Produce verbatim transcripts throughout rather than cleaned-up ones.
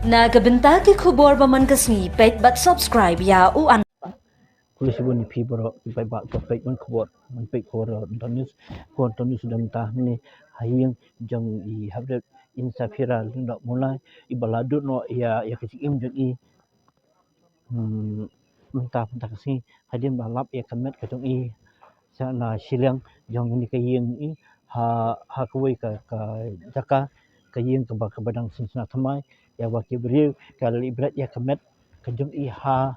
Na ka bynta ki khubor ba man ka sngi, peit bad subscribe ïa u An. Khublei shibun ïa phi baroh ki paidbah ba peit ban khubor, ban peit khubor, uh, Don News. Khubor Don News don mynta hangne ha ïing jong i Hapdeng Insafira Lyngdoh Molai, i ba la dud noh ïa, ïa ka jingim jong i. Hmm, mynta, mynta ka sngi hadien ba lap ïa ka met ka jong i sha na shiliang jong kane ka ïing i ha, ha kawei ka, ka jaka, ka ïing kaba, kaba dang sngewsynei thymmai, ïa ba ki briew ki la leh bret ïa ka met ka jong i ha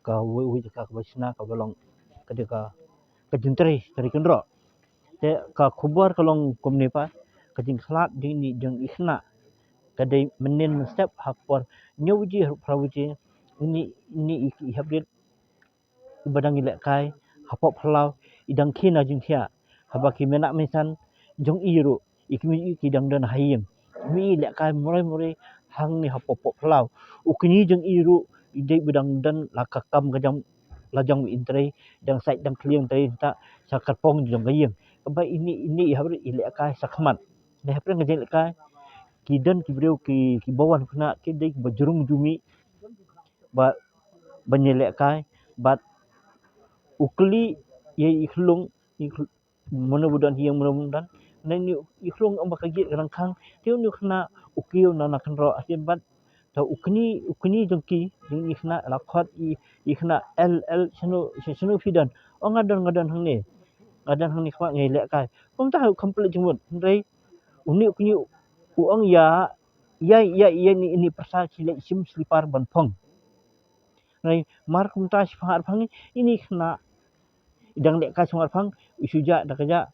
kawei, wei jaka kaba shna kaba long ka dei ka, ka jingtrei, trei kynroh. Te ka khubor ka long kumne pat, ka jingkhlad jong ine jong i khynnah ka dei mynnin mynstep ha ka por hynñiew baje haduh phra baje. Ine, ine i, i Hapdeng i ba dang ïalehkai hapoh phyllaw, i dang khie na jingthiah. Haba ki mei na mei san jong i ruh, i kmie i ki dang don ha ïing, i mih i lehkai marwei marwei hangne hapoh, poh phyllaw. U kñi jong i ruh i dei ba dang don la ka kam ka jong, la jong i trei, dang sait dang khlieng trei ta sha kyrpong jong ka ïing. Kaba ine, ine i Hapdeng i lehkai sha khmat. Hapdeng ka jingïalehkai ki don ki briew ki, kiba wan khynnah ki dei kiba jrong jumih ba, ban ïalehkai bad u kylli ïa i khlung, i khl-, mano ba don ha ïing, mano ba don. Nangno i khlung ong ba ka gate ka dang khang. Te une u khynnah u kiew na, na kynroh hadien bad, te u kñi, u kñi jong ki, jong i khynnah la khot i, i khynnah, "El, El, shano, shano phi don?" "Oh, nga don, nga don hangne. Nga don hangne khmat, nga ïalehkai." Kumta u complete jingmut. Hynrei une u kñi u ong ïa, ïa, ïa, ïa ine, ine pyrsa ki leit shim slipar ban phong. Hynrei mar kumta shi phang ar phang ine i khynnah i dang lehkai shi phang ar phang, i shu jah da ka jah.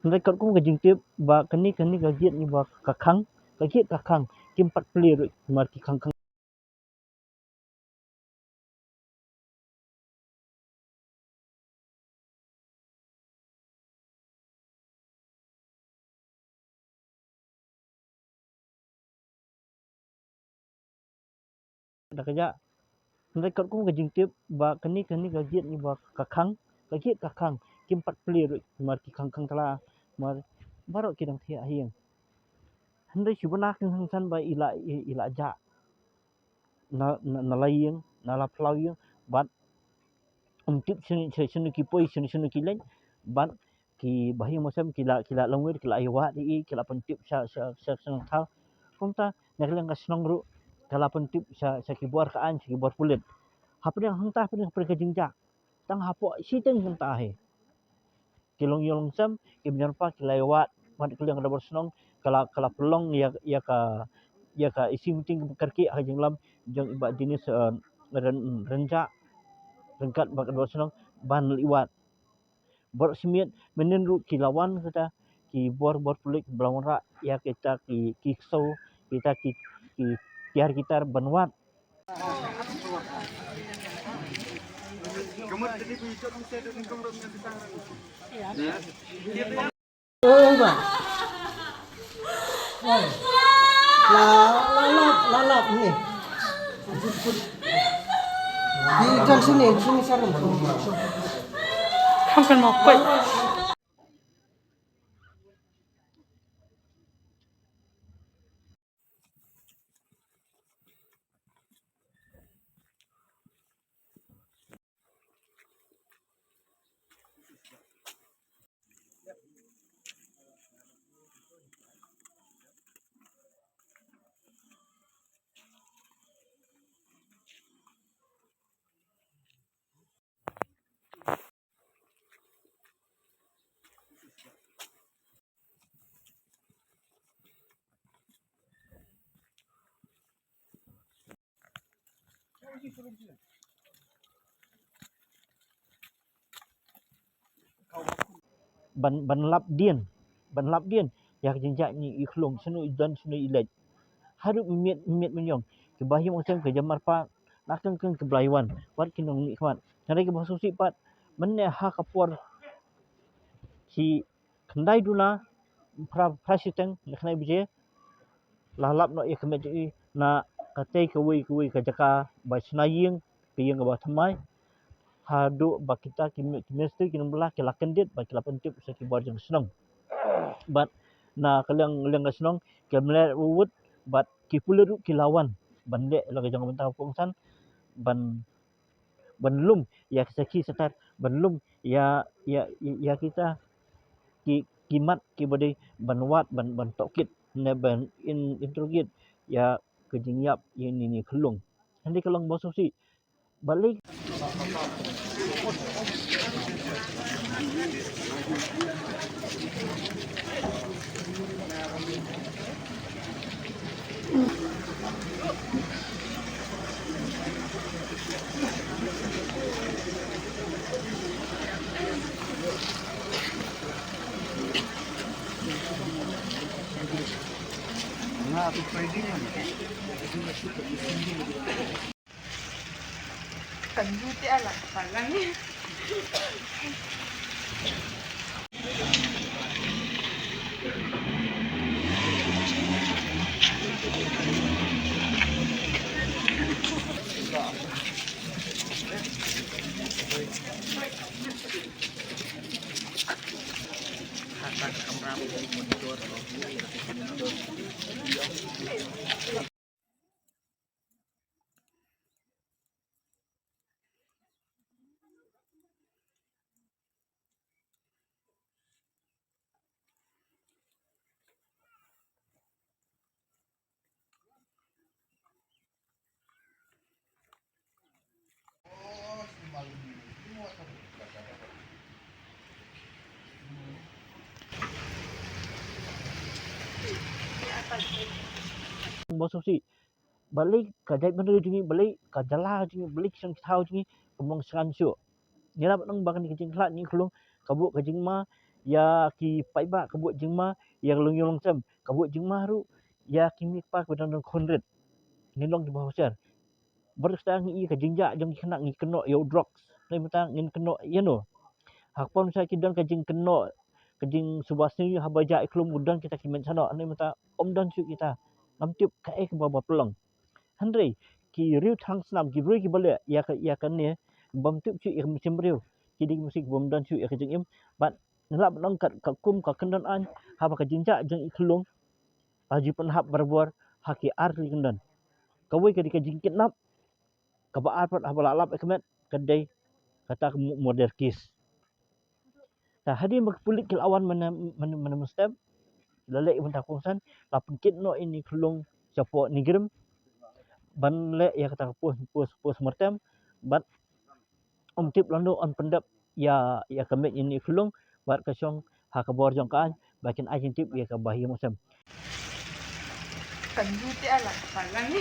Hynrei katkum ka jingtip ba kane, kane ka gate ne ba ka khang, ka gate ka khang, kim pat plie ruh, mar ki khang khang. Da ka jah. Hynrei katkum ka jingtip ba kane, kane ka gate ne ba ka khang, ka gate ka khang, kim pat plie ruh, mar ki khang khang thala, mar baroh ki dang thiah ha ïing. Hynrei shi bynta ki khang san ba i la, i, i la jah na, na, na la ïing, na la phyllaw ïing, bad um tip shano, shano, shano ki poi, shano, shano ki leit, bad ki bahaïing bahasem ki la, ki la longwit, ki la ïawad ïa i, ki la pyntip sha, sha, sha, sha shnong thaw. Kumta na ka liang ka shnong ruh ka la pyntip sha, sha ki bor ka aiñ, sha ki bor pulit. Hapdeng hangta, hapdeng, hapdeng ka jingjah, tang hapoh shiteng hangta hi ki longïing longsem, ki bynriew ki la ïawad, bad ka liang ka dorbar shnong ka la, ka la pynlong ïa, ïa ka, ïa ka isi meeting kaba kyrkieh ha ka jingïalam jong i Bah Dennis, eh, Ryn-, Rynjah, ryngkat bad ka dorbar shnong ban leit wad. Baroh shi miet mynnin ruh ki la wan kita ki bor, bor pulit ba la wanrah ïa kita ki, ki ksew, kita ki, ki tiar ki tar ban wad. Oh, ba. La, la, la, la, la, ni. Di kan sini, sini sarung. Hampir mau koi. Ban, ban lap dien, ban lap dien ïa ka jingjah ine i khlung, shano i don, shano i leit. Haduh mynmiet, mynmiet mynñiong ki bahaïing bahasem, ki jait marpa, na keng keng ki ba la ïawan, wat ki nongmihkhmat. Hynrei kaba sngewsih pat, mynne ha ka por shi khyndai duna phra, phra shiteng, na khyndai baje, la lap noh ïa ka met jong i na katei kawei kawei ka jaka ba shna ïing, ka ïing kaba thymmai. Haduh ba kita ki mi-, ki mistri ki nongbylla ki la kyndit bad ki la pyntip sha ki bor jong ka shnong. Bad na ka liang, liang ka shnong ki la mlien wut bad ki pulit ruh ki la wan ban leh la ka jong ka bynta kongsan ban ban lum ïa ki sakhi sakhiat, ban lum ïa ïa ïa kita ki ki mat kiba dei ban wad ban ban tohkit ne ban in interrogate ïa ka jingïap ïa ine i khyllung. Hynrei ka long ba sngewsih. Balei? Kan du te ala palang. Ba sngewsih. Balei ka jaitbynriew jong ngi, balei ka jylla jong ngi, balei ki shnong ki thaw jong ngi, ka mong sngewsih. Ngi la ban ong ba kane ka jingkhlad ine i khyllung ka buh ka jingma ïa ki paidbah, ka buh jingma ïa ka longïing longsem, ka buh jingma ruh ïa ki mei kpa kiba don khun rit. Ngin long kiba husiar. Bad kata ngi ïohi ka jingjia jong ki khynnah, ngi kynnoh ïa u drugs. Hynrei mynta ngin kynnoh ïano? Ha ka por mynta ki don ka jingkynnoh, ka jingsuba sngi haba jia i khyllung, don kita ki meiñ snoh. Hynrei mynta ym don shuh kita. Ngam tip kaei kaba ba pynlong. Hynrei ki riew thaw snam, ki briew kiba leh ïa ka, ïa kane, bym tip shuh ïa ka mynsiem briew. Ki dei ki mynsiem kibym don shuh ïa ka jingim. Bad ngi lah ban ong kat, katkum ka kyndon aiñ, haba ka jingjia jong i khyllung ka ju pynhap barabor ha ki ar tylli ki kyndon. Kawei ka dei ka jingkidnap, kaba ar pat haba la lap ïa ka met ka dei kata ka mu-, murder case. Ta hadien ba ki pulit ki la wan mynne, mynne, mynne mynstep, la leh ïa ka bynta kongsan, la pynkit noh ïa ine i khyllung shapoh NEIGRIHMS ban leh ïa kata ka post, post, postmortem, bad ym tip lano yn pyndep ïa, ïa ka met ïa ine i khyllung, bad ka shong ha ka bor jong ka aiñ ba kin ai jingtip ïa ka bahaïing bahasem. Kan du te ala palang.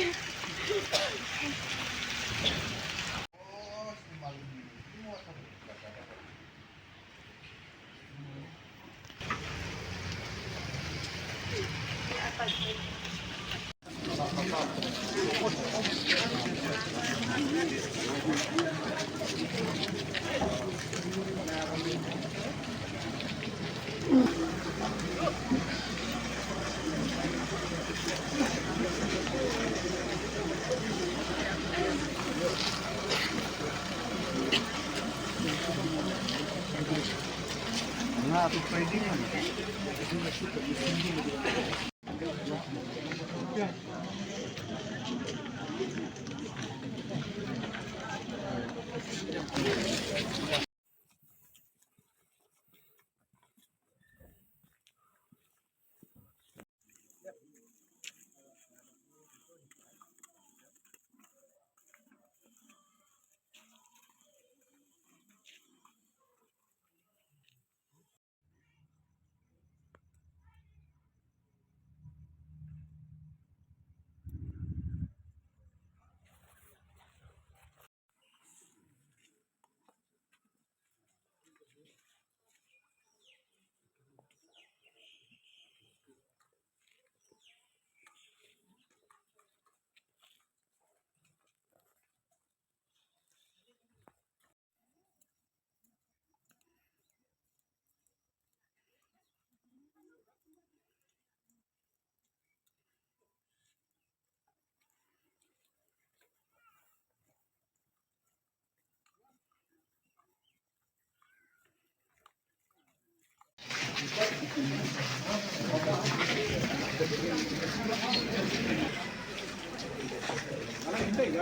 Thait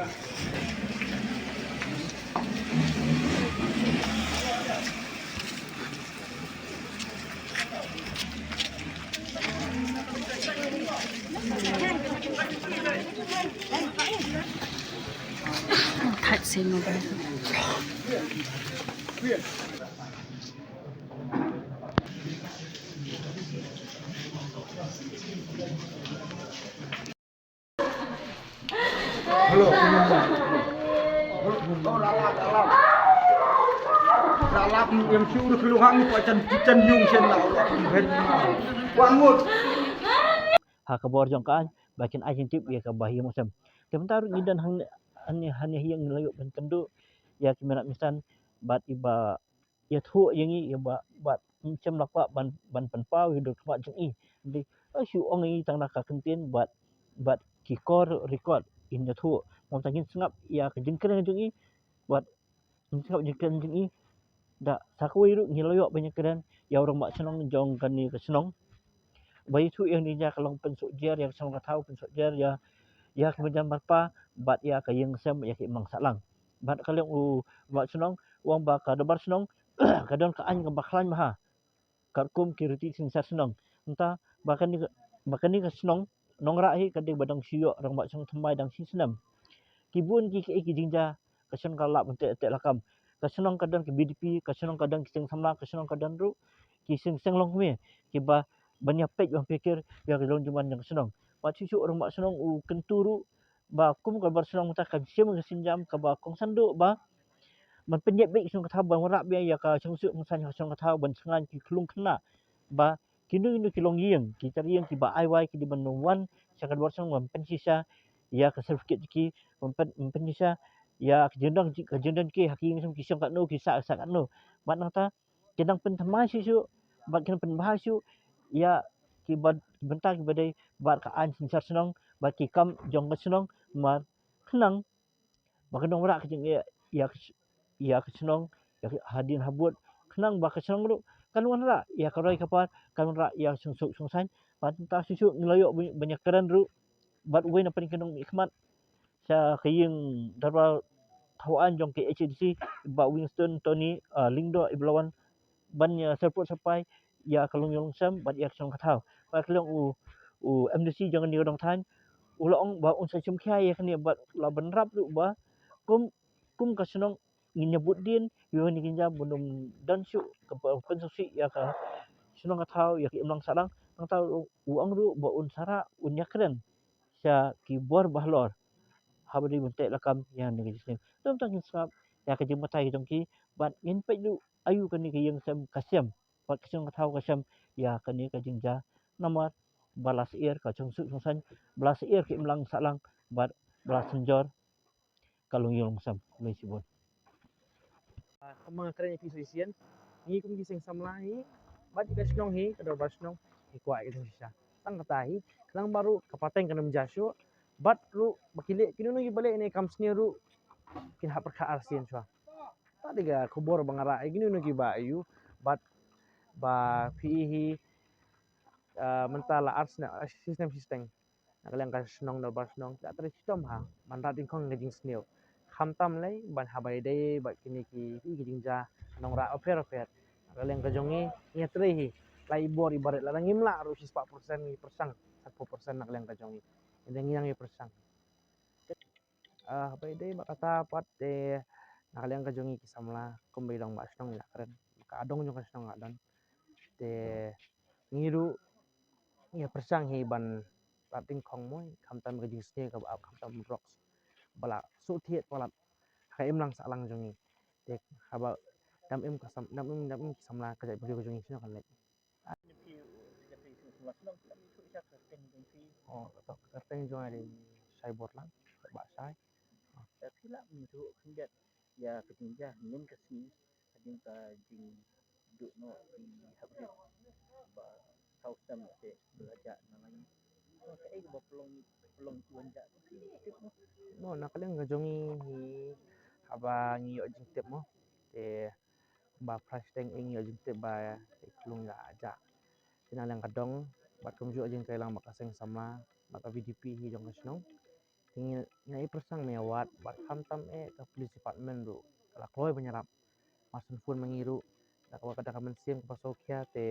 sien mobile. Ha ka bor jong ka aiñ ba kin ai jingtip ïa ka ba ïing ba sem. Te mynta ruh ngi don hangne, hangne, hangne ïa ngi la ïoh ban kynduh ïa ki mei nat mei san bad i ba ïathuh ïa ngi ïa ba, bad ym shym la kwah ban, ban pynpaw ïa u dor khmat jong i. Dei, eh, shu ong ïa ngi tang na ka ktien bad, bad ki call record in ïathuh. Mo tang ngin sngap ïa ka jingkren jong i bad ngin sngap jingkren jong i. Da sa kawei ruh ngi la ïoh ban ïakren ïa u rangbah shnong jong kane ka shnong. Ba ïathuh ïa ngi ïa ka long pynsuh jer ïa ka shnong ka thaw, pynsuh jer ïa, ïa ka Mawjam Marpa bad ïa ka ïing sem ïa ka imlang sahlang. Bad ka liang u rangbah shnong u ong ba ka dorbar shnong ka don ka aiñ kaba khlaiñ bha katkum ki riti synshar shnong. Nangta ba kane ka, ba kane ka shnong Nongrah hi ka dei ba dang shu ïoh rangbah shnong thymmai dang shi snem. Ki bun ki, ki, ki jingjia ka shnong ka lah ban teh, teh lakam. Ka shnong ka don ki B D P, ka shnong ka don ki seng samla, ka shnong ka don ruh ki seng, seng longkmie kiba ban ïa peit ban pyrkhat ïa ka jinglong jingman jong ka shnong. Bad shuh shuh u rangbah shnong u kyntu ruh ba kum ka dorbar shnong mynta ka shim ka sienjam kaba kongsan duh ba ban pynïap beit ka shnong ka thaw ban wanrah beit ïa ka shongsuk shongsaiñ ka shnong ka thaw ban shngaiñ ki khyllung khynnah ba kino kino ki longïing ki tyrïing kiba ai wai ki dei ban wan sha ka dorbar shnong ban pynshisha ïa ka certificate jong ki, ban pyn, ban pynshisha ïa ka jingdon, ka jingdon ki ha ki ïing shnong ki shong katno ki sah, sah katno. Bad nangta ki dang pynthymmai shuh shuh bad ki dang pynbha shuh ïa ki bad, ki bynta kiba dei bad ka aiñ synshar shnong bad ki kam jong ka shnong, namar khnang ba kan wanrah ka jingeh ïa ka sh-, ïa ka shnong, ïa ka hadien habud, khnang ba ka shnong ruh kan wanrah ïa ka roi ka par, kan wanrah ïa ka shongsuk shongsaiñ. Bad nangta shuh shuh ngi la ïoh ban, ban ïakren ruh bad uwei na pdeng ki nongmihkhmat sha ka ïing dorbar thaw aiñ jong ka H A D C, Bah Winston Tony, ah, Lyngdoh, iba la wan ban ïa syrpud syrpai ïa ka longïing longsem bad ïa ka shnong ka thaw. Bad ka liang u, u M D C jong kane ka dong thaiñ u la ong ba un sa shim khia ïa kane bad la bynrap ruh ba kum, kum ka shnong ngin ïa bud dien ïa kane ka jingjia ban ym don shuh ka pynsngewsih ïa ka shnong ka thaw ïa ka imlang sahlang. Nangta u ong ruh ba un sa rah un ïakren sha ki bor ba halor haba dei ban teh lakam ïa kane ka jingsniew. Te mynta ngin sngap ïa ka jingbatai jong ki bad ngin peit ruh aïu kane ka ïing sem ka sem bad ka shnong ka thaw ka sem ïa kane ka jingjia. Namar ba la syier ka shongsuk shongsaiñ, ba la syier ka imlang sahlang bad ba la synjor ka longïing longsem. Khublei shibun. Ah, kumba nga kren ïa phi shisien, ngi kum ki seng samla hi bad ka shnong hi, ka dorbar shnong, ngi kwah ïa ka jingshisha. Tang kata hi, khnang ba ruh ka pateng kan ym jia shuh bad ruh ba ki leh, kino kino kiba leh ïa kane ka kam sniew ruh kin hap pyrkhat arsien shuwa. Te dei ka khubor ba nga rah ïa kino kino kiba ïoh bad ba phi hi, ah, mynta la ar snem, ah, shi snem shiteng. Na ka liang ka shnong dorbar shnong ki la trei shitom ha ban rat dyngkhong ka jingsniew. Khamtam lei ban haba ïadei bad kine ki, ki jingjia nongrah bapher bapher. Na ka liang ka jong ngi ngi trei hi. Lai bor ibarat lada ngim lah ruh shispah persen ngi pyrshang, sanphew persen na ka liang ka jong ngi. Ngi dang ngi nang ïa pyrshang. Ah, haba ïadei bad kata pat te na ka liang ka jong ngi ki samla kumba i rangbah shnong i la kren. Ka dong jong ka shnong ka don. Te ngi ruh ngi ïa pyrshang hi ban rat dyngkhong mo, khamtam ka jingsniew kaba ap, khamtam drugs ba la shu thied palat ha ka imlang sahlang jong ngi. Te haba dang im ka sam, dang im, dang im ki samla ka jaitbynriew ka jong ngi shano kan leit. Oh, ka kyrteng jong nga dei Shai Borlang, Bah Shai. Te phi lah ban ïathuh khyndiat ïa ka jingjia mynnin ka sngi hadien ka jingduh noh ki hapdeng ba thaw sem te ba la jah na la ngi. Kaei kaba pynlong, pynlong ki wan jah ki tip mo? Mo, na ka liang ka jong ngi hi haba ngi ïoh jingtip mo. Te ba phra shiteng ngi ïoh jingtip ba i khlung ïa jah. Te na liang ka dong bad kumjuh jingtrei lang bad ka seng samla bad ka V D P hi jong ka shnong. Te ngi Na i pyrshang me wat, wat khamtam eh ka police department ruh ka la kloi ban ïarap. Mar shu phone ma ngi ruh da kaba ka da ka mynsiem kaba sngewkhia te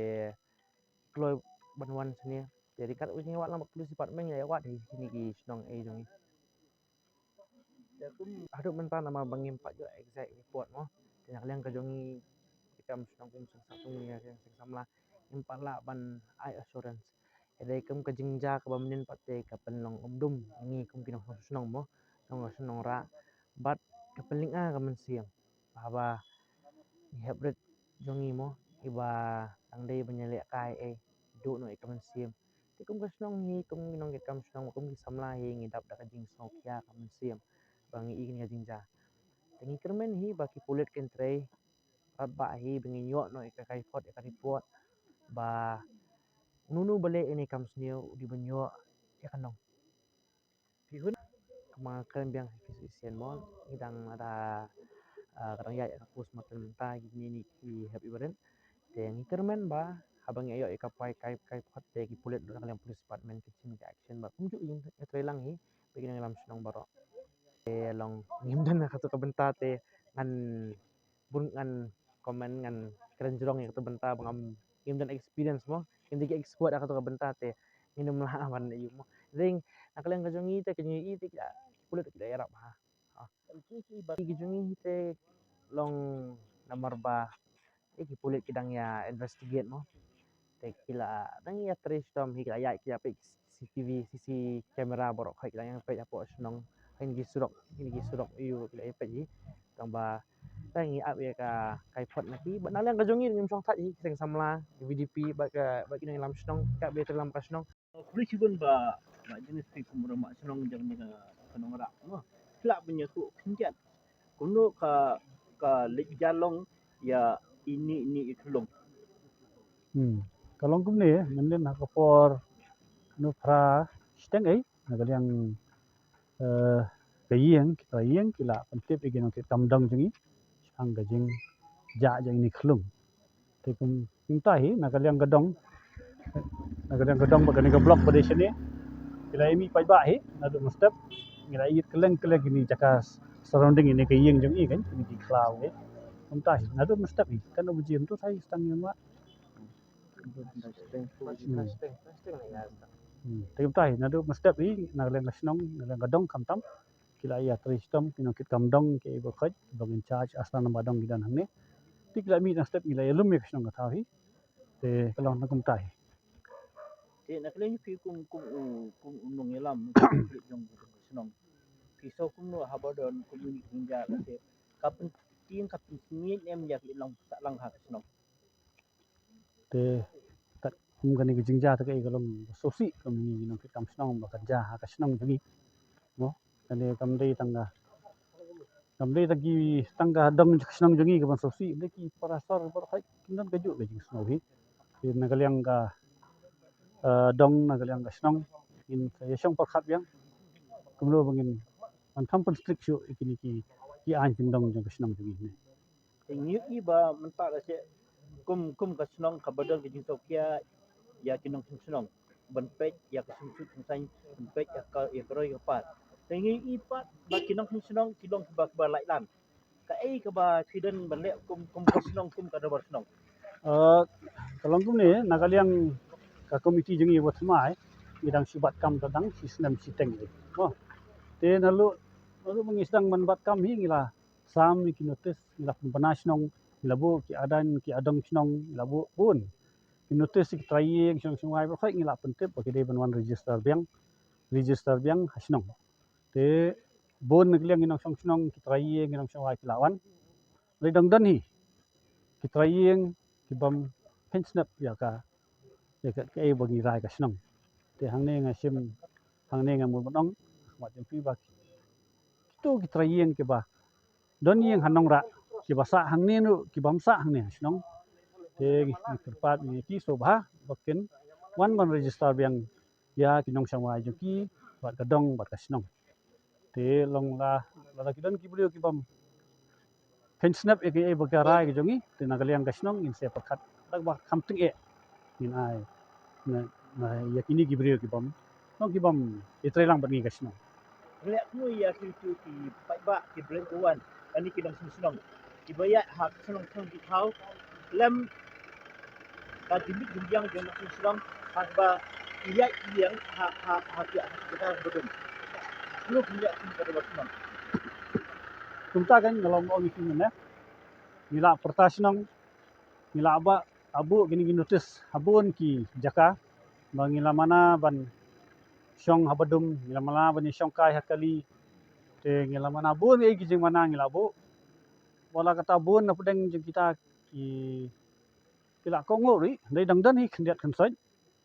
kloi ban wan shane. Te ryngkat u jingïawad lang bad police department ïa ïawad hi kine ki shnong ei jong ngi. Haduh mynta namar ba ngim pat ïoh exact report mo. Te na ka liang ka jong ngi ki kam shnong kum seng sa kum ngi seng samla ngim pat lah ban ai assurance. Hynrei kum ka jingjia kaba mynnin pat te ka pynlong um dum ngi kum ki nongshong shnong mo, nongshong shnong rah bad ka pynlynga ka mynsiem. Haba ngi hep rit jong ngi mo, iba dang dei ban ïalehkai ei duh noh ïa ka mynsiem. Te kum ka shnong hi, kum ki nongkitkam shnong, kum ki samla hi ngi dap da ka jingsngewkhia ka mynsiem ba ngi i kane ka jingjia. Te ngi kyrmen hi ba ki pulit kin trei radbah hi ba ngin ïoh noh ïa ka kaiphod ïa ka report ba uno uno ba leh ïa kane ka kam sniew u dei ban ïoh ïa ka nong. Phi hun kama kren biang phi shisien mo, ngi dang ada, ah, ka dang ïaid ka postmortem mynta kine ki hep ibarit. Te ngi kyrmen ba haba ngi ïoh ïa ka pai kai kaiphod te ki pulit ruh na ka liang police department kin shim ïa ka action ba kumjuh ïa trei lang hi ba ki nongïalam shnong baroh. Te long ngim don ha kato ka bynta te ngan bun ngan comment ngan kren jrong ïa kato bynta ba ngam ngim don experience mo, ngim dei ki expert ha kato ka bynta te ngin ym lah ban ïoh mo. Dei na ka liang ka jong ngi te ka jong ngi te ki pulit ki la ïarap ha. Ki jong ngi te long namar ba ki pulit ki dang ïa investigate mo. Te ki la dang ïa trei shitom hi ki la ïa ki ïa peit C C T V, C C camera baroh khoit ki la ïa peit hapoh shnong. Kine ki surok, kine ki surok ïu ki la ïa peit hi. Tang ba tang ngi ap ïa ka kaiphod na ki. Ba na liang ka jong ngi ngim shong thait hi ki seng samla, ki V D P ba ka ba ki nongïalam shnong ka ba trei lam ka shnong. Khublei shibun ba ba jinis phi kum u rangbah shnong jong ne ka nongrah mo. Phi lah ban ïathuh khyndiat kumno ka ka leit jalong ïa ine ine i khyllung. Hmm. Ka long kumne mynnin ha ka por kano phra shiteng ei na ka liang, eh, ka ïing ki trai ïing ki la pyntip ïa ki nongkitkam dong jong ngi shaphang ka jingjia jong ine i khyllung. Te kum kumta hi na ka liang ka dong na ka liang ka dong ba kane ka block ba dei shane ki la ïa mih paidbah hi naduh mynstep ngi la ïa kylleng kylleng kine jaka surrounding ine ka ïing jong ngi kan kine ki khlaw hi. Kumta hi naduh mynstep hi kan u jim tu thai stang ïa ma. Hmm. Hmm. Te kumta hi naduh mynstep hi na ka liang ka shnong na ka liang ka dong khamtam ki la ïa trei shitom ki nongkitkam dong ki ba khoit ba in charge asla namba dong ki don hangne. Te ki la mih na step ngi la ïa lum ïa ka shnong ka thaw hi. Te ka long na kumta hi. Te na ka liang phi kum kum u kum u nongïalam jong ka shnong. Phi sngew kumno haba don kum une ki jingjia lane ka pyntieng ka pynsngiat em ïa ki long sah lang ha ka shnong. Te kat kum kane ka jingjia te ka i ka long sngewsih kum ngi nongkitkam shnong ba ka jia ha ka shnong jong ngi. Mo kane kam dei tang ka kam dei tang ki tang ka dong shnong jong ngi ka ban sngewsih dei ki para sor baroh hi kin don kajuh ka jingsngew hi. Te na ka liang ka, eh, dong na ka liang ka shnong ngin sa ïa shong pyrkhat biang kumno ba ngin ban kham pynstrict shuh ïa kine ki ki aiñ ki dong jong ka shnong jong ngi ne. Te ngi ïohi ba mynta ka seh kum kum ka shnong kaba don ka jingsngewkhia ïa ki nongshong shnong ban peit ïa ka sumsut sumsaiñ ban peit ïa ka ïa ka roi ka par. Te ngi ïohi pat ba ki nongshong shnong ki long kiba kiba laitlan. Kaei kaba phi don ban leh kum kum ka shnong kum ka dorbar shnong? Eh, ka long kumne na ka liang ka komiti jong ngi wat thymmai ngi dang shu bat kam ta dang shi snem shiteng. Mo te nalu nalu ngi sdang ban bat kam hi ngi la sam ïa ki notice ngi la pynbna shnong ngi la buh ki adan ki adong shnong ngi la buh bun ki notice ki trai ïing shnong shnong wai ba khoit ngi la pyntip ba ki dei ban wan register biang register biang ha shnong. Te bun na ka liang ki nongshong shnong ki trai ïing ki nongshong wai ki la wan. Lei dang don hi ki trai ïing ki bym pynsnep ïa ka ïa ka kaei ba ngi rai ka shnong. Te hangne nga shim hangne nga mut ban ong khmat jong phi ba kito ki trai ïing kiba don ïing ha nongrah kiba sah hangne ruh ki bym sah hangne ha shnong. Te ngi kyrpad ngi ki sngewbha ba kin wan ban register biang ïa ki nongshong wai jong ki bad ka dong bad ka shnong. Te long la lada ki don ki briew ki bym pynsnep ïa kiei ba ka rai ka jong ngi te na ka liang ka shnong ngin sa pyrkhat da kaba kham tyngeh ngin ai na ïa kine ki briew ki bym long ki bym ïatrei lang bad ngi ka shnong. Leh kumno ïa kito ki paidbah ki briew ki wan, ani ki nongshong shnong kiba ïaid ha ka shnong thong ki thaw lem ka jingmut jingbiang jong nongshong shnong, ha kaba ïaid ïeng ha ha ha ki ha ki ka badum. Kumno ki leh kumno ka dei ba shnong. Kumta kan ngalong ong ïa ki mynne. Ngi la pyrta shnong, ngi la ba abu kini ki notice ha bun ki jaka ba ngi la mana ban shong ha badum, ngi la mana ban shong kai ha kali. Te ngi la mana bun ei ki jingmana ngi la bu. Wala kata bun na pdeng jong kita ki ki la kohnguh ri, dei dang don hi khyndiat khynsoit.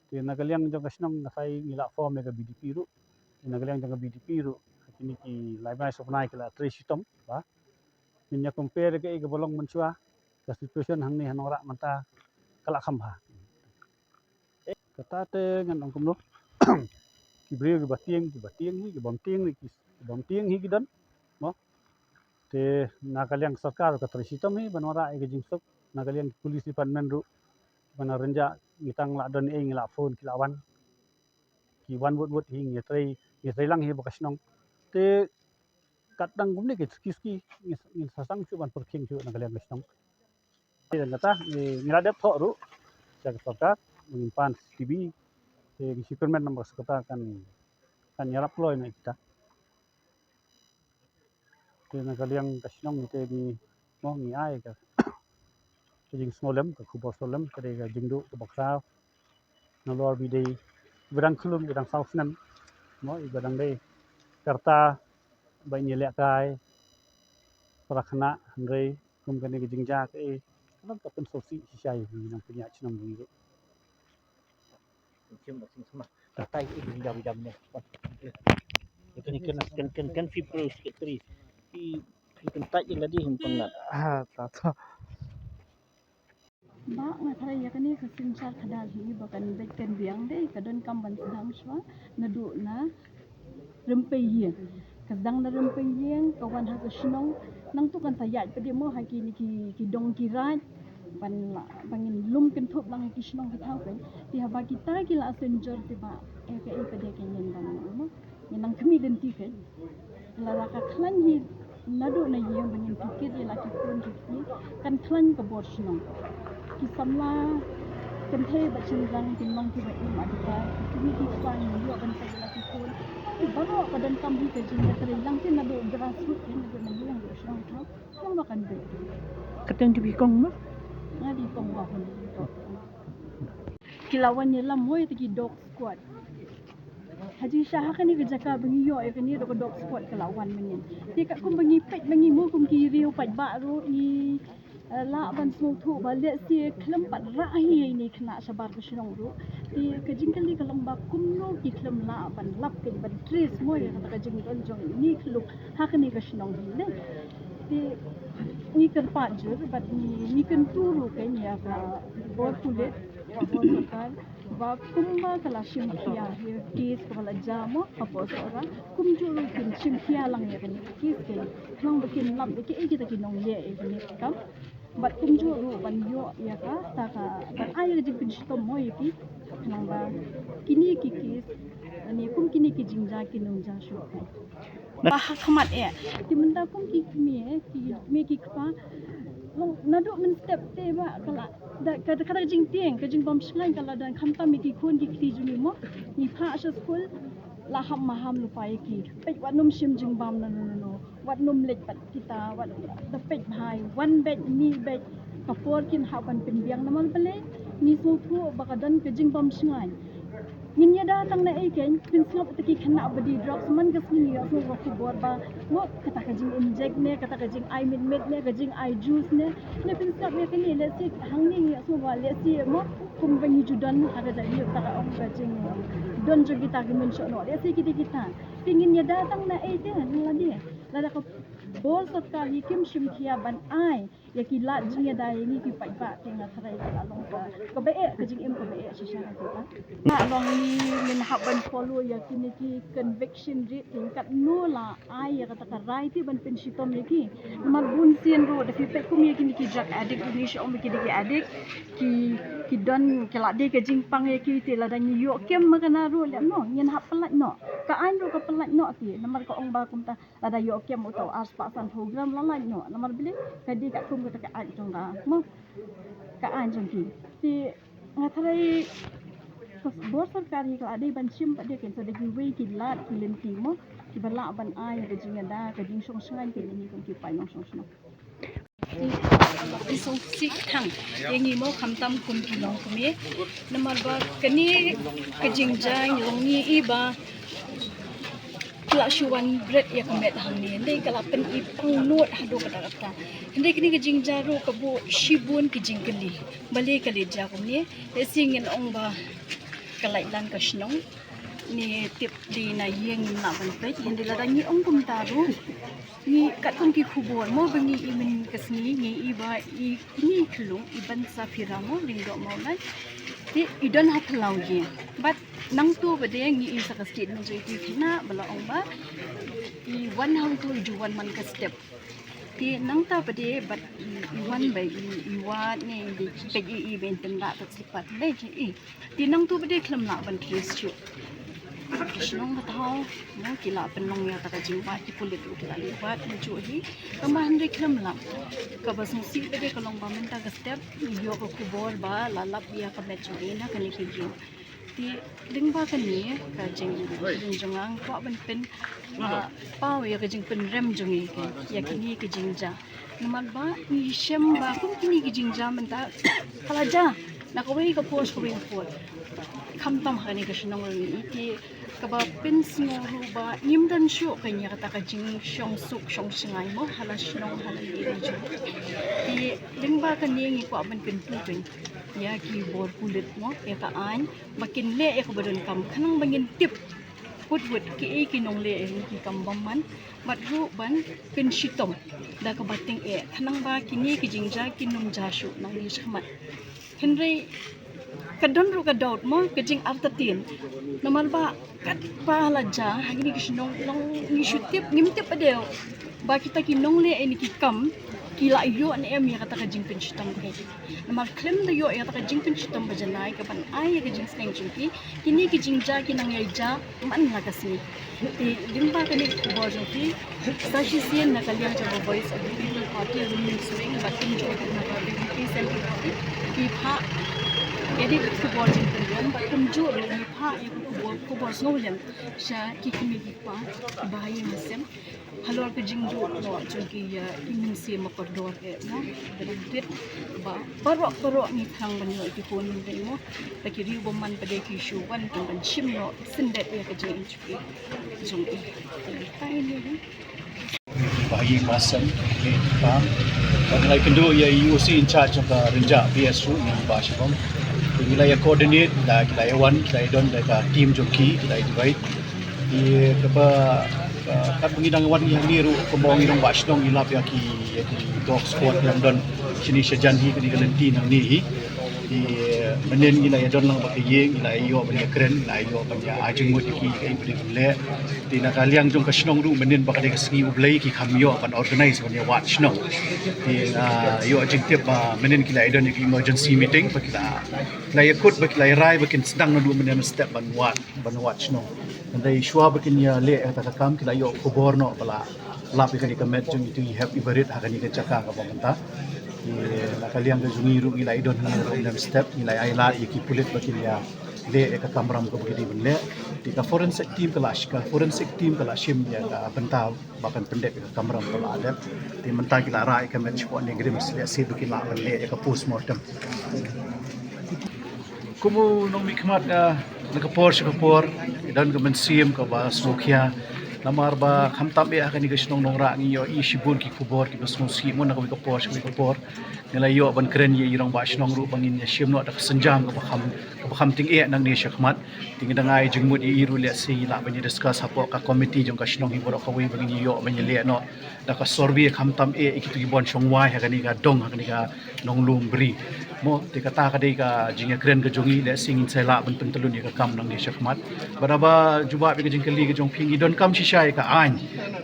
Te na ka liang jong ka shnong nga sai ngi la form ïa ka B D P ruh. Te na ka liang jong ka B D P ruh, kini ki lai bnai sawpnai ki la trei shitom ba ngin ïa compare ka ei kaba long mynshuwa, ka situation hangne ha Nongrah mynta ka la kham bha. Kata te ngan ong kumno. Ki briew kiba tieng, kiba tieng hi, kiba ym tieng hi, kiba ym tieng hi ki don. Mo. Te na ka liang sorkar ka trei shitom hi ban wanrah ïa ka jingsuk, na ka liang police department ruh ban rynjah, ngi tang la don ei ngi la phone ki la wan. Ki wan wut wut hi ngi trei, ngi trei lang hi ba ka shnong. Te kat dang kumne ki suki suki ngi, ngi sa sang shuh ban pyrkhing shuh na ka liang ka shnong. Te kata ngi, ngi la dep thoh ruh sha ka sorkar, ngi pan C C T V. Te ngi shu kyrmen namar ka sorkar kan, kan ïarap kloi na kita. Te na ka liang ka shnong te ngi, mo, ngi ai ka, ka jingsngewlem, ka khubor sngewlem, ka dei ka jingduh kaba khraw. Nalor ba dei iba dang khlum, iba dang saw snem, mo, iba dang dei ka rta ba ngin ïalehkai para khynnah, hynrei kum kane ka jingjia kaei ka long ka pynsngewsih shisha ïa ngi nongpynïaid shnong ngi ruh. Kan, kan, kan, kan phi pro secretary. Phi, phi kyntait ïa lade hynrei pynlait. Ah, ta ta. Ba nga tharai ïa kane ka synshar khadar hi ba kan beit kan biang dei ka donkam ban sdang shuwa naduh na Rympei Ïing. Ka sdang na Rympei Ïing ka wan ha ka shnong, nangtu kan sa ïaid pat de mo ha kine ki, ki dong ki raid ban la, ba ngin lum kynthup lang ïa ki shnong ki thaw kan. Te haba kita ki la synjor te ba, eh, kaei pat de ka ngin dang mo. Ngin nang khmih lynti kan. Lada ka khlaiñ hi naduh na ïing ba ngin kit ïa la ki khun ki kti, kan khlaiñ ka bor shnong. Ki samla kynthei bad shynrang kin long kiba im adkar, ki kmie ki kpa ngin ïoh ban peit ïa la ki khun. Baroh ka donkam hi ka jingïatrei lang te naduh grassroot, naduh na ïing, naduh shnong thaw, long ba kan beit. Ka teng jong ki kong mo? Nga dei kong ba hun. Ki la wan ïalam mo ïa ki dog squad. Ha jingshisha ha kane ka jaka ba ngi ïoh ïa kane dog, dog squad ka la wan mynnin. Te katkum ba ngi peit ba ngi mo kum ki riew paidbah ruh ngi, eh, lah ban sngewthuh ba lehse khlem pat rah hi ïa ine i khynnah shabar ka shnong ruh. Te ka jingkylli ka long ba kumno ki khlem lah ban lap, ka ban trace mo ïa kata ka jingdon jong ine i khyllung ha kane ka shnong hi ne. Te ngi kyrpad jur bad ngi, ngi kyntu ruh kein ïa ka bor pulit, ka bor sorkar, ba kumba ka la shim khia ïa ka case kaba la jia mo hapoh Sohra, kumjuh ruh kin shim khia lang ïa kane ka case kein, khnang ba kin lap ïa kiei kita ki nongleh ïa kane ka kam. Bad kumjuh ruh ban ïoh ïa kata ka, ban ai ïa ka jingpynshitom mo ïa ki, khnang ba kine ki case, lane kum kine ki jingjia kin ym jia shuh. Ba ha khmat eh. Te mynta kum ki kmie, ki kmie ki kpa, long naduh mynstep te ba ka la, da, ka, kata ka jingtieng, ka jingbym shngaiñ ka la don, khamtam ïa ki khun ki kti jong ngi mo. Ngi phah sha skul, la hap maham lypa ïa ki. Peit wat nym shim jingbam na no no no. Wat nym leit bad kita, wat da peit bha ïa, wan beit, mih beit. Ka por kin hap ban pynbiang namar balei? Ngi sngewthuh ba ka don ka jingbym shngaiñ. Ngin ïada tang na ei kein, pynsngap ïa ki khynnah ba die drugs man ka sngi ngi ïohsngew ka khubor ba, mo, kata ka jing inject ne, kata ka jingai mitmit ne, ka jingai juice ne. Ne pynsngap ïa kine, lehse hangne ngi ïohsngew ba lehse mo, kumba ngi ju don ha ka jaka, kata ka ong ka jingdon jong kita ki mynshohnoh, lehse kita kita. Te ngin ïada tang na ei te, na lade. Lada ka bor sorkar hi kim shim khia ban ai Ïa ki lad jingïada ïa ngi ki paidbah te nga tharai ka la long ka, kaba eh, ka jingim kaba eh shisha ha kita. Nga long ngi ngin hap ban follow ïa kine ki conviction rate, kin katno la ai ïa kata ka rai te ban pynshitom ïa ki. Namar bun sien ruh da phi peit kum ïa kine ki drug addict, ngi shu ong ba ki dei ki addict, ki, ki don, ki la dei ka jingpang ïa ki te, lada ngi ïoh kem ma kane ruh leh noh, ngin hap pyllait noh. Ka aiñ ruh ka pyllait noh te, namar ka ong ba kumta, lada ïoh kem uta u ar spah sanphew gram la lait noh. Namar balei? Ka dei katkum kata ka aiñ jong ka, mo, ka aiñ jong ki. Te nga tharai ka bor sorkar hi ka la dei ban shim pat de, kin sa da kiwei ki lad ki lynti, mo, kiba lah ban ai ka jingïada, ka jingshong shngaiñ ka ïa ngi kum ki paid nongshong shnong. Te i sngewsih tang ïa ngi, mo, khamtam kum ki longkmie. Namar ba kane ka jingjia ngi long ngi i ba ka la shu wan bret ïa ka met hangne, hynrei ka la pyn-i pangnud haduh katta katta. Hynrei kane ka jingjia ruh ka buh shibun ki jingkylli. Balei ka leit jia kumne? Lehse ngin ong ba ka lait lan ka shnong, ne tip dei na ïing ngim lah ban peit. Hynrei lada ngi ong kumta ruh, ngi katkum ki khubor, mo, ba ngi i myn ka sngi, ngi i ba i, ngi khlung i ban sa phira, mo, lyngdoh Mawlai. Te i don ha thlaw ïing. Bad nangta pat de ngi i sa ka statement jong i khynnah ba la ong ba i wan hangto i ju wan man ka step. Te nangta pat de bad i, i wan ba i, i wad ne i peit i, i ba in pynrah ka slipper ne i. Te nangta pat de khlem lah ban trace shuh. Ka shnong ka thaw, mo, ki la pynlong ïa kata ka jingwad, ki pulit ruh ki la leit wad mynjur hi. Tangba hynrei khlem lah. Kaba sngewsih pat de ka long ba mynta ka step ngi ïoh ka khubor ba la lap ïa ka met jong i na kane ka ïing. Te lyngba kane ka jing, jing jong nga, nga kwah ban pyn, ah, paw ïa ka jingpynrem jong ngi ïa kine ki jingjia. Namar ba ngi shem ba kum kine ki jingjia mynta ka la jia na kawei ka por sha kawei ka por, khamtam ha kane ka shnong ruh ngi i. Te kaba pynsngew ruh ba ngim don shuh ka ïa kata ka jingshong suk shong shngaiñ, mo, ha la shnong ha la ïing jong ngi. Te lyngba kane ngi kwah ban kyntu pyn ïa ki bor pulit, mo, ïa ka aiñ ba kin leh ïa kaba donkam khnang ba ngin tip wut wut kiei ki nongleh ïa ki kam bymman, bad ruh ban pynshitom da kaba tyngeh khnang ba kine ki jingjia kin ym jia shuh nangne shakhmat. Hynrei ka don ruh ka doubt, mo, ka jingartatien. Namar ba katba la jia ha kine ki shnong long ngi shu tip, ngim tip pat de ba kita ki nongleh ïa kine ki kam ki la ïoh ne em ïa kata ka jingpynshitom. Namar khlem da ïoh ïa kata ka jingpynshitom ba janai kaban ai ïa ka jingsneng jong ki, kine ki jingjia ki nang ïai jia man la ka sngi. Te lyngba kane ka khubor jong phi, sa shisien na ka liang jong ka Voice of the People Party Women's Wing bad kumjuh ruh na ka V P P Central Party, ngi phah ïa kane ka khubor jingpynrem bad kumjuh ruh ngi phah ïa ka khubor, khubor sngewlem sha ki kmie ki kpa kiba ha ïing ha sem halor ka jingduh noh jong ki ïa i mynsiem ba kordor eh, mo, ba dang rit, ba baroh baroh ngi thrang ban ïoh ïa ki khun, hynrei, mo, ba ki riew bymman pat de ki shu wan tang ban shim noh syndet ïa ka jingim jong ki. Jong i. Te tai ne. Ba ha ïing ba ha sem, ne, ba, ba ngi la ïakynduh ïa i O C in charge jong ka Rynjah P S ruh, i Bah Shibom. Te ngi la ïa coordinate, la, ki la ïa wan, ki la ïa don da ka team jong ki, ki la ïa divide. Te kaba, ka, katba ngi dang wan ngi hangne ruh, kumba ngi dang wad shnong ngi lap ïa ki, ïa ki dog squad ki dang don shane shajan hi, kane ka lynti nangne hi. Te mynnin ngi la ïa don lang bad ka ïing, ngi la ïa ïoh ban ïa kren, ngi la ïa ïoh ban ïa ai jingmut ïa ki, ïa kaei ba dei ban leh. Te na ka liang jong ka shnong ruh mynnin ba ka dei ka sngi U Blei ki kham ïoh ban organize ban ïa wad shnong. Te nga ïoh jingtip ba mynnin ki la ïa don ïa ka emergency meeting ba ki la, ki la ïa kut ba ki la ïa rai ba kin sdang naduh mynne mynstep ban wad, ban wad shnong. Hynrei shuwa ba kin ïa leh ïa kata ka kam ki la ïoh khubor noh ba la lap ïa kane ka met jong itu i hep i barit ha kane ka jaka kaba mynta. Te na ka liang ka jong ngi ruh ngi la ïa don hangne ruh mynstep, ngi la ïa ai lad ïa ki pulit ba kin ïa leh ïa ka kamram kaba ki dei ban leh. Te ka forensic team ka la, ka forensic team ka la shim ïa ka bynta ba kan pyndep ïa ka kamram kaba la dep. Te mynta ki la rah ïa ka met shapoh NEIGRIHMS, lehse ba kin lah ban leh ïa ka postmortem. Kum u nongmihkhmat, ah, na ka por sha ka por, i don ka mynsiem kaba sngewkhia. Namar ba khamtam eh ha kane ka shnong Nongrah ngi ïohi shibun ki khubor kiba sngewsih mo na kawei ka por sha kawei ka por. Ngi la ïoh ban kren ïa i rangbah shnong ruh ba ngin ïa shim noh da ka sienjam kaba kham, kaba kham tyngeh nangne shakhmat. Te ngi dang ai jingmut ïa i ruh lehse lah ban ïa discuss hapoh ka committee jong ka shnong hi baroh kawei ba ngin ïoh ban ïa leh noh da ka survey khamtam eh ïa kito ki bun shong wai ha kane ka dong ha kane ka Nonglum Bri. Mo, te kata ka dei ka jingïakren ka jong ngi, lehse ngin sa lah ban pyntlun ïa ka kam nangne shakhmat. Bad haba jubab ïa ka jingkylli ka jong phi, ngi donkam shisha ïa ka aiñ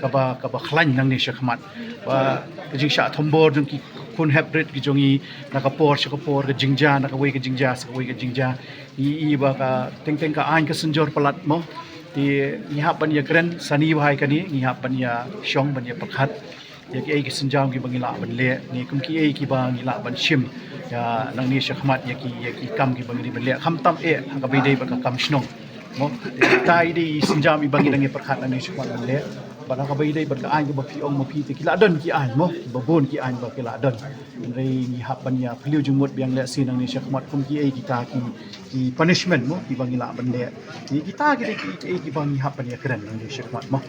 kaba, kaba khlaiñ nangne shakhmat. Ba ka jingshah thombor jong ki khun heprit ki jong ngi na ka por sha ka por, ka jingjia na kawei ka jingjia sha kawei ka jingjia. Ngi i ba ka teng teng ka aiñ ka synjor palat mo. Te ngi hap ban ïakren sani bha ïa kane, ngi hap ban ïashong ban ïapyrkhat ïa kiei ki sienjam kiba ngi lah ban leh ne kum kiei kiba ngi lah ban shim ïa nangne shakhmat ïa ki, ïa ki kam kiba ngi dei ban leh khamtam eh ha kaba ïadei bad ka kam shnong. Mo, kita i dei i sienjam iba ngi dang ïapyrkhat nangne shakhmat ban leh. Bad ha kaba ïadei bad ka aiñ kaba phi ong ma phi te ki la don ki aiñ mo, kiba bun ki aiñ ba ki la don. Hynrei ngi hap ban ïa phylliew jingmut biang lehse nangne shakhmat kum kiei kita ki, ki punishment mo kiba ngi lah ban leh. Ki, kita ki dei ki, ki, kiba ngi hap ban ïakren nangne shakhmat mo.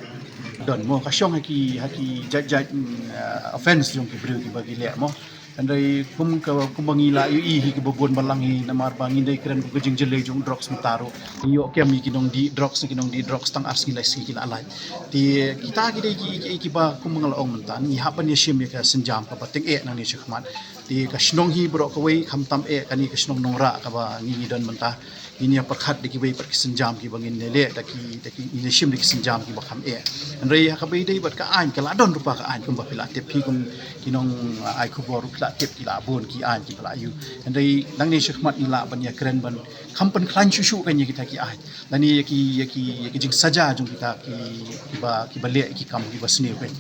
Don mo ka shong ha ki, ha ki jait jait, mm, ah, offense jong ki briew kiba ki leh mo. Hynrei kum ka, kumba ngi la ïohi hi kiba bun balang hi namar ba ngi dei kren kum ka jingjyllei jong drugs mynta ruh. Ngi ïoh kem ïa ki nongdih drugs, ki nongdih drugs tang ar sngi lai sngi ki la lait. Te kita ki dei ki, ki, kiba kumba nga la ong mynta ngi hap ban ïashim ïa ka sienjam kaba tyngeh nangne shakhmat. Te ka shnong hi baroh kawei khamtam eh kane ka shnong Nongrah kaba ngi, ngi don mynta. Ngin ïapyrkhat da kiwei pat ki sienjam kiba ngin leh da ki, da ki ngin ïashim da ki sienjam kiba kham eh. Hynrei ha kaba ïadei bad ka aiñ ka la don ruh pa ka aiñ kumba phi la tip hi kum ki nong, ah, ai khubor ruh phi la tip ki la bun ki aiñ kiba la ïoh. Hynrei nangne shakhmat ngi lah ban ïakren ban kham pynkhlaiñ shuh shuh kan ïa kita ki aiñ. Lane ïa ki, ïa ki, ïa ki jingsaja jong kita ki, kiba, kiba leh ki kam kiba sniew kan.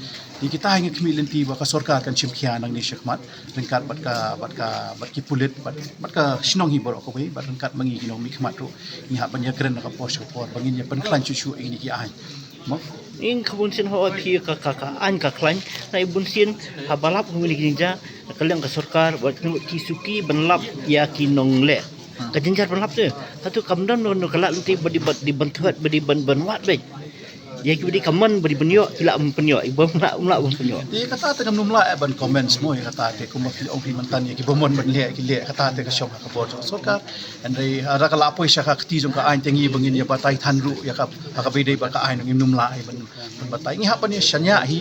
Ïa kita hi nga khmih lynti ba ka sorkar kan shim khia nangne shakhmat ryngkat bad ka, bad ka, bad ki pulit, bad, bad ka shnong hi baroh kawei, bad ryngkat ma ngi ki nongmihkhmat ruh. Ngi hap ban ïakren na ka por sha ka por ba ngin ïa pynkhlaiñ shuh shuh ïa kine ki aiñ. Mo? Ing ka bun sien ho phi ka, ka, ka aiñ ka khlaiñ na i bun sien ha ba lap kum kine ki jingjia na ka liang ka sorkar ba ki suki ban lap ïa ki nongleh. Ka jingjia ban lap te. Hato kam don no ka lap lynti ba dei, ba dei ban thuat, ba dei ban, ban wad beit. Ïa kiba dei ka mon ba dei ban ïoh ki la ym pynïoh, ïa kiba ym lah, ym lah ban pynïoh. Ïa kata te ngam nym lah ban comment mo, ïa kata te kumba phi ong phi mynta ïa kiba mon ban leh ki leh, kata te ka shong ha ka bor jong sorkar. Hynrei haba ka la poi sha ka kti jong ka aiñ te ngi ba ngin ïa batai than ruh ïa ka, ha kaba ïadei bad ka aiñ ngim nym lah ban, ban batai. Ngi hap ban ïa shaniah hi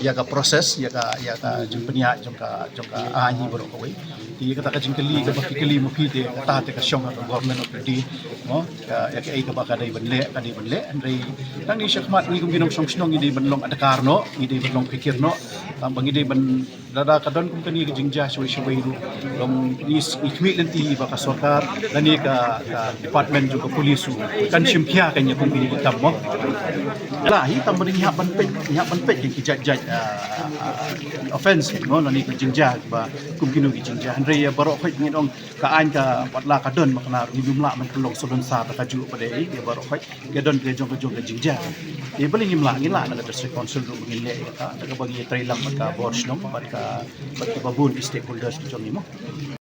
ïa ka process, ïa ka, ïa ka jingpynïaid jong ka, jong ka aiñ hi baroh kawei. Te ïa kata ka jingkylli kaba phi kylli ma phi te kata te ka shong ha ka Government of India mo, ka, ïa kaei kaba ka dei ban leh, ka dei ban leh. Hynrei nangne shakhmat ngi kum ki nongshong shnong ngi dei ban long adkar noh, ngi dei ban long phikir noh. Tang ba ngi dei ban, lada ka don kum kane ka jingjia shawei shawei ruh, long ngi, ngi khmih lynti ba ka sorkar lane ka, ka department jong ka police ruh kan shim khia kan ïa kum kine ki kam mo. La hi tang ba ngi hap ban peit, ngi hap ban peit ki jait jait, ah, ah, offense mo lane ka jingjia ba kum kino ki jingjia. Hynrei ïa baroh khoit ngin ong ka aiñ ka wat la ka don ma ka nar ngim lah ban pynlong salonsar da kajuh ba dei ïa baroh khoit ka don ka jong ka jong ka jingjia. Ïa balei ngim lah, ngin lah na ka district council ruh ngin leh ïa kata da kaba ngi ïatrei lang bad ka bor shnong bad ka, bad kiba bun ki stakeholders ki jong ngi mo.